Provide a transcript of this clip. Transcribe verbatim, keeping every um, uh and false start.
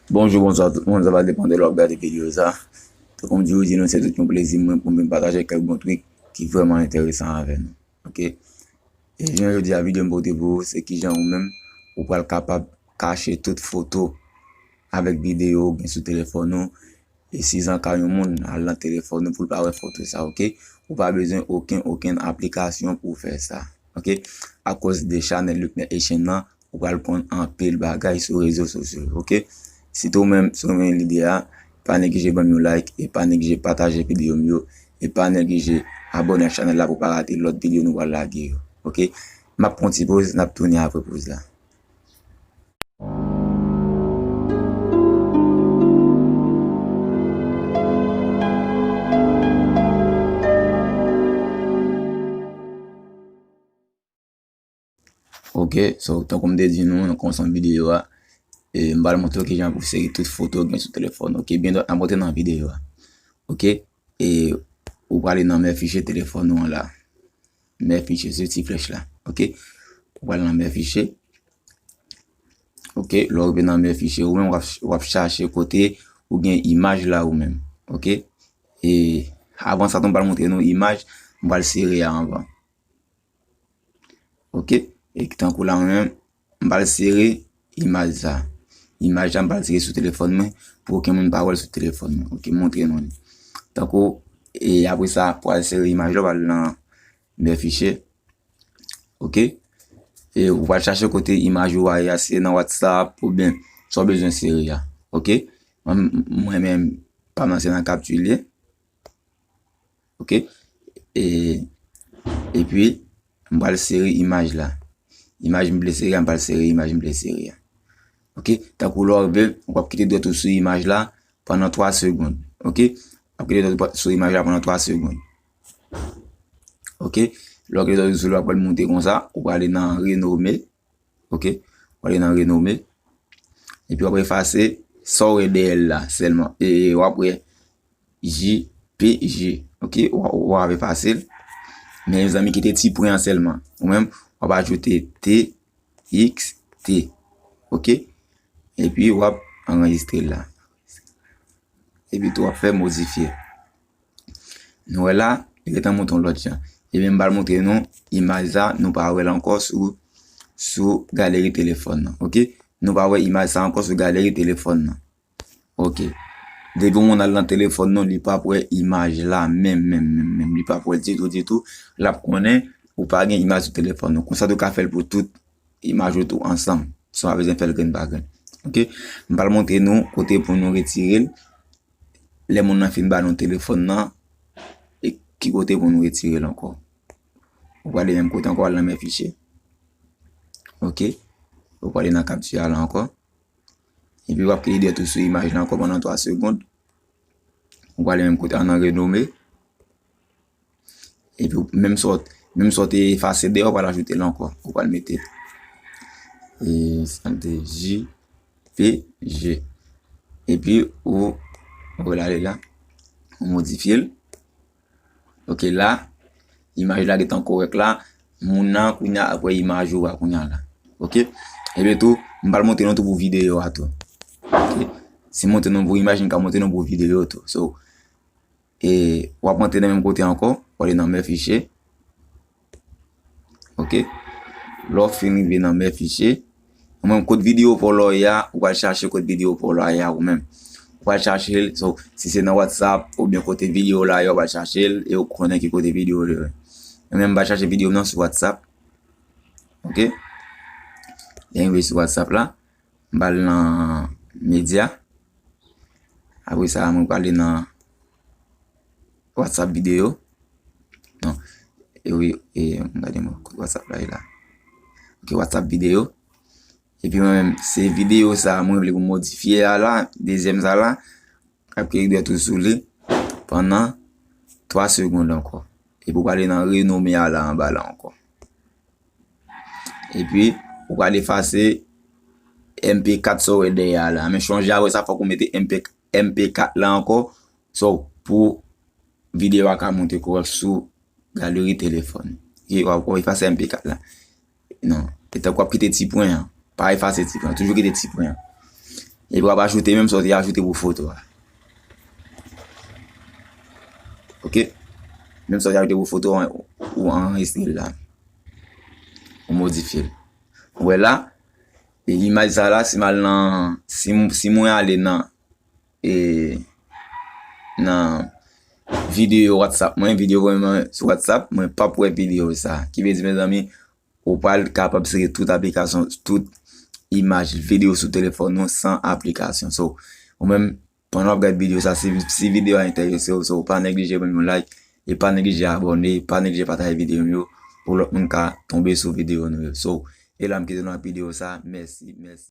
Bonjou, bonswa tout moun, sa va depann de lè w ap gade videyo sa. Tankou m di w, di nou se tout yon plezi mwen pou m vin pataje kèk bon trik ki vrèman enteresan avè nou. Ok? E jan jodi a, videyo m pote pou ou, se kijan ou menm ou pral kapab kache tout foto avèk videyo ou gen sou telefòn ou. E si zan ka yon moun al nan telefòn ou pou l pa wè foto sa, ok? Ou pa bezwen okenn, okenn aplikasyon pou w fè sa, ok? Akoz de chanèl Luckner Haitian nan, ou pral konn anpil bagay sou rezo sosyo yo, ok? Si tou menm, si w renmen lide a, pa neglije ban m yon like e pa neglije pataje videyo m yo e pa neglije abòne ak chanèl la pou w pa rate lòt videyo nou pral lage yo, ok? M ap pran ti poz, n ap tounen apre poz la. Ok, so, tankou m te di nou nan kòmansman videyo a, e, m pral montre w kijan pou seri tout foto w gen sou telefòn. Ok, byen, n ap montre nan videyo a. Ok, e, ou prale nan mè fichye telefòn ou an la. Mè fichye, se ti flèch la. Ok, ou prale nan mè fichye. Ok, lè w rive nan mè fichye, ou menm w ap, w ap chache kote ou gen imaj la ou menm. Ok, e, avan sa tou, m pral montre nou imaj, m pral sere a anvan. Ok, e tankou la mwen menm, m pral sere imaj sa. Imaj la, m pral sere sou telefòn mwen, pou okenn moun pa wè l sou telefòn mwen. Ok, m montre nou li. Tankou, e apre sa, pou al sere imaj la, w al nan mè fichye. Ok, e ou pral chache kote imaj ou a ye a, se nan WhatsApp oubyen sa w bezwen sere a. Ok, mwen, mwen menm, pa m nan se nan Capture li ye. Ok, e, epi, m pral sere imaj la. Imaj m vle sere a, m pral sere imaj m vle sere a. Ok, tankou lè w rive, w ap kite dwèt ou sou imaj la pandan twa segonn. Ok, w ap kite dwèt ou sou imaj la pandan twa segonn. Ok, lè w kite dwèt ou sou li, w ap wè l moute konsa, ou prale nan renome. Ok, ou prale nan renome. Epi w ap efase sa w wè dèyè l la sèlman. E w ap wè J P G. Ok, w, w ap efase l. Men mezanmi, kite ti pwen an sèlman. Ou menm, w ap ajoute T X T. Ok, epi w ap anrejistre l la. Epi tou w ap fè modifye. Nou wè la, li gentan monte yon lòt jan. Ebyen, m pral montre nou imaj sa, nou pa wè l ankò sou, sou galeri telefòn nan. Ok, nou pa wè imaj sa ankò sou galeri telefòn nan. Ok. Depi yon moun al nan telefòn nou, li p ap wè imaj la menm, menm, menm, menm. Li p ap wè l ditou, ditou. L ap konnen ou pa gen imaj sou telefòn nou. Konsa tou ka fè l pou tout imaj ou tou ansanm, san w pa bezwen fè l grenn pa grenn. Ok? M pral montre nou kote pou nou retire l. Lè moun nan fin ba nou telefòn nan, e ki kote pou nou retire l ankò. Ou prale menm kote ankò, al nan mè fichye. Ok? Ou prale nan Capture la ankò. Epi w ap kite dwèt ou sou imaj la ankò pandan twa segonn. Ou prale menm kote a nan renome. Epi w, menm sa w, menm sa w te efase dèyè, ou pral ajoute l ankò. Ou pral mete, e, sa l te J P G. Epi ou, ou rale la. Ou modifye l. Ok, la, imaj la gentan kòrèk la. Moun nan, kounye a, ap wè imaj ou a, kounye a la. Ok? Ebyen tou, m pral montre nou tou pou videyo a tou. Ok? Si m montre nou pou imaj, m ka montre nou pou videyo tou. So, e, w ap rantre nan menm kote ankò, w ale nan mè fichye. Ok? Lè w fin rive nan mè fichye, ou menm kot videyo pa w la ye a, ou pral chache kot videyo pa w la ye a ou menm. Ou pral chache l, so, si se nan WhatsApp oubyen kote videyo la ye, ou pral chache l, e ou konnen ki kote videyo la ye. Mwen menm, m pral chache videyo m nan sou WhatsApp. Ok? Lè m rive sou WhatsApp la, m pral nan medya. Apre sa, mwen prale nan WhatsApp videyo. Non. E wi, e, m gade mwen, kot WhatsApp la ye la. Ok, WhatsApp videyo. Epi mwen menm, se videyo sa mwen vle pou modifye a la, dezyèm sa la, ap kite dwèt ou sou li pandan twa segonn ankò. Epi w prale nan renome a la anba la ankò. Epi, ou pral efase M P kat sa w wè dèyè a la. Men chonje apre sa, fòk ou mete M P, M P kat la ankò. So, pou videyo a ka moute kòrèk sou galeri telefòn. Ok, w ap, w ap efase M P kat la. Non. E tankou w ap kite ti pwen an. Pa efase ti pwen an. Toujou kite ti pwen an. Epi w ap ajoute menm sa w te ajoute pou foto a. Ok? Menm sa w te ajoute pou foto a, ou anrejistre l la. Ou modifye l. Ou wè la, e imaj sa la, si m al nan, si, m- si mwen ale nan, e, nan videyo WhatsApp mwen, videyo voye mwen sou WhatsApp, mwen p ap wè videyo sa. Ki vle di, mezanmi, ou pral kapab sere tout aplikasyon, tout imaj videyo sou telefòn ou san aplikasyon. So, ou menm, pandan w ap gade videyo sa, si, si videyo a enterese w, so, pa neglije ban m yon like, e pa neglije abòne, pa neglije pataje videyo m yo, pou lòt moun ka tonbe sou videyo nou yo. So, e la m kite nou ak videyo sa. Mèsi, mèsi.